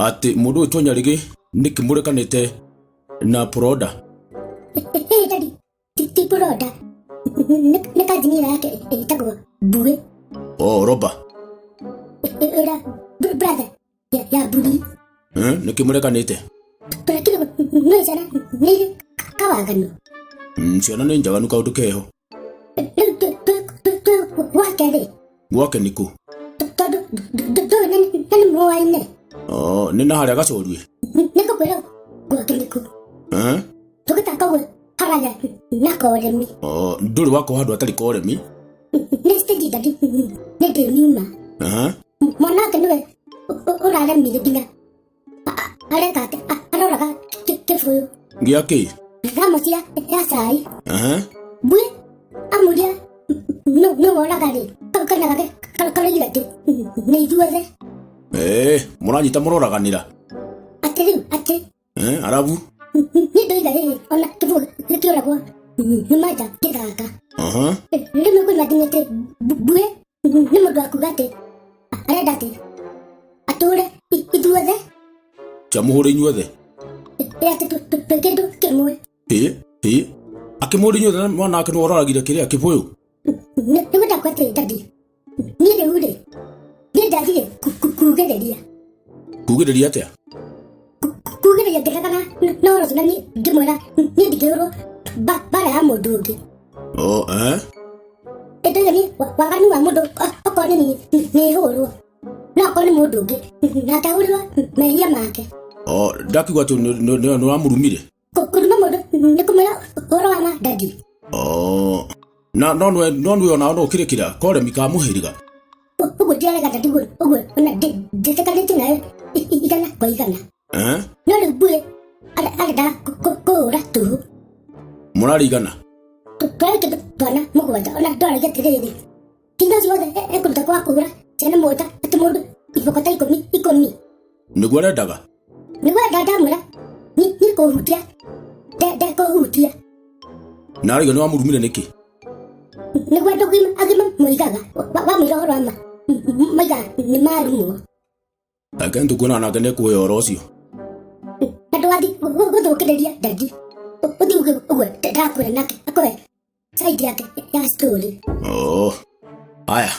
Atĩ mũndũ ũyũ Nyarĩgĩ nĩkĩ mũrekanĩte na Proda? Ĩ daddy, ti Proda, nĩ kazini ĩrĩa yake ĩtagwo Mbuĩ. Oh, Roba. Ĩrĩa brother ya Mburi. Eh, nĩkĩ mũrekanĩte? Tũrekire nĩ ciana nĩ irĩ kawaganu. Ciana nĩ njaganu kaũndũ keho. Rĩu twĩ gwake rĩ. Gwake nĩkũ? Tondũ ndũĩ na nĩ mũaine. Oh, nĩ na harĩa gacorue. Nĩ ngũkwĩra gwake nĩkũ. Eh? Tũgĩtaka ũguo haraya na koremi. Oh, ndũrĩ wakwa handũ hatarĩ koremi. Nĩ stage daddy, nĩ ndĩmiuma. Eh? Mwana wake nĩwe ũraremire nginya areka atĩ aroraga kĩbũyũ. Gĩa kĩ? Thamosi ya cai. Eh? Mbui amũria nũ woraga rĩ, kau kana gake karoigire atĩ nĩ ithuothe. Eh, mũranyita mũroraganĩra. Atĩ rĩu atĩ Eh, arabu. Niĩ ndoiga rĩrĩ, ona kĩbũyũ gĩkĩũragwo nĩ manja kĩthaka. Aha. Rĩu nĩ ngũimagine atĩ mbuĩ nĩ mũndũ wa kuga atĩ arenda atĩ atũre ithuothe. Chamũhũre inyuothe. Ĩ atĩ twĩ kĩndũ kĩmwe. Ĩ, ĩ. Akĩmũhũra inyuothe na mwana wake nĩwe ũroragire kĩrĩa kĩbũyũ. Nĩguo ndakwa atĩ daddy, niĩ rĩu rĩ, niĩ ndathire kugĩrĩria. Kugĩrĩria atĩa? Kugĩrĩria ngĩregana na ũhoro ũcio na niĩ ngĩmwĩra niĩ ndingĩhũrwo mbara ya mũndũ ũngĩ. Oh, eh? Ĩndĩ niĩ waganu wa mũndũ okorwo nĩ niĩ nĩ hũrwo, no okorwo nĩ mũndũ ũngĩ nake ahũrĩrwo mehia make. Oh, ndakiuga atĩ nĩ wamũrumire? Kũruma mũndũ nĩ kũmwĩra ũhoro wa ma daddy. Oh, na no nwe no nwe ona no kĩrĩkĩra koremi ka mũhĩrĩga. Ũguo ndirarega daddy, ũguo ona ndĩtĩkanĩtie nawe igana kwa igana. Eh? No rĩu mbuĩ arendaga kũhũra tũhũ. Mũrarigana? Twarĩ kĩndũ twana mũgwanja, ona ndwaragia atĩrĩrĩ, hinya ũcio wothe ekũruta kwa kũhũra ciana mũgwanja atĩ mũndũ iboko ta ikũmi ikũmi. Nĩguo arendaga? Nĩguo arendaga, ndamwĩra niĩ kũhutia ndekũhutia. Na arauga nĩ wamũrumire nĩkĩ? Nĩguo andũ agima moigaga, wamwĩra ũhoro wa ma moigaga nĩ marumwo. Reke nĩtũkuona nake nĩekũhe ũhoro ũcio. Na ndũgathiĩ gũthũkĩrĩria daddy, ũthiĩ uge ũguo ndakwĩra nake akũhe side yake ya story. Oh. Aya.